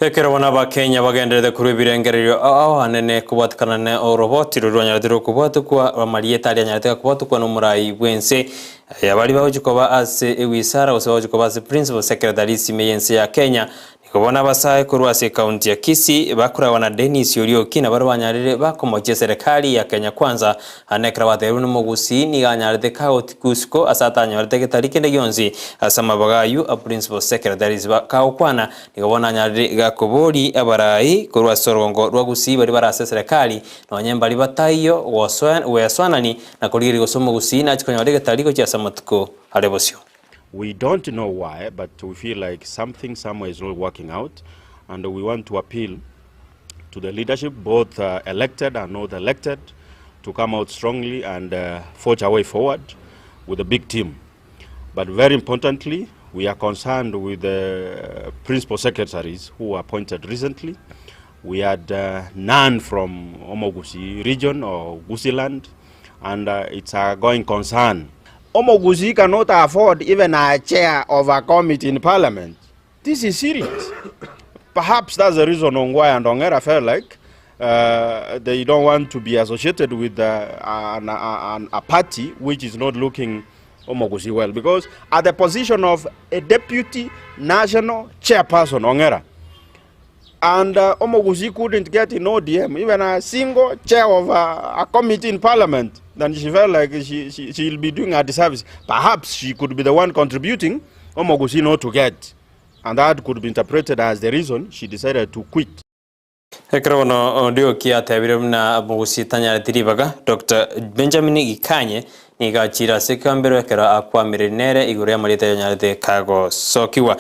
Ekero bono Abakenya bagenderete korwa ebirengererio ao anene kobwatekana ne oroboti roria rwanyarete rokobwatekwa rw'amarieta aria anyarete gakobwatekwa nomorai bw'ense. Aya baria bagochia koba ase ewisara gose bagochia koba ase Principal Secretary ime y'ense ya Kenya. Nigo bono abasae korwa ase ekaunti ya Kisii bakoragwa na Dennis Orioki nabaria banyarire bakomochia eserekari ya Kenya Kwanza Ande ekero bateebirwe nomogusii nigo anyarete kagotiga isiko ase atanyorete getari kende gionsi ase amabaga ayio a Principal Secretaries kagokwana nigo bono anyarire gakobori abarai korwa ase orogongo rwa Gusii baria bare ase eserekari nonye mbari bataiyo gwesoanani na korigereria gose omogusii nachie konyora egetari gochia ase amatuko are bosio. We don't know why but we feel like something somewhere is not working out and we want to appeal to the leadership both uh, elected and not elected to come out strongly and uh, forge our way forward with a big team. But very importantly, we are concerned with the principal secretaries who were appointed recently. We had uh, none from Omogusi region or Gusiland, and uh, it's a going concern. Omogusi cannot afford even a chair of a committee in parliament. This is serious. Perhaps that's the reason Ongwae and Ongera felt like they don't want to be associated with a party which is not looking Omogusi well. Because at the position of a deputy national chairperson, Ongera, and Omogusi couldn't get in ODM, even a single chair of a committee in parliament, then she felt like she'll be doing a disservice. Perhaps she could be the one contributing Omogusi not to get. And that could be interpreted as the reason she decided to quit. Ekero bono Ondieki atebire buna Omogusi tanyareti ribaga, Dr. Benjamin Gikanye nigo achire ase ekambero ekero akwamereri nere igoro y'amarieta yanyarete kagosokigwa.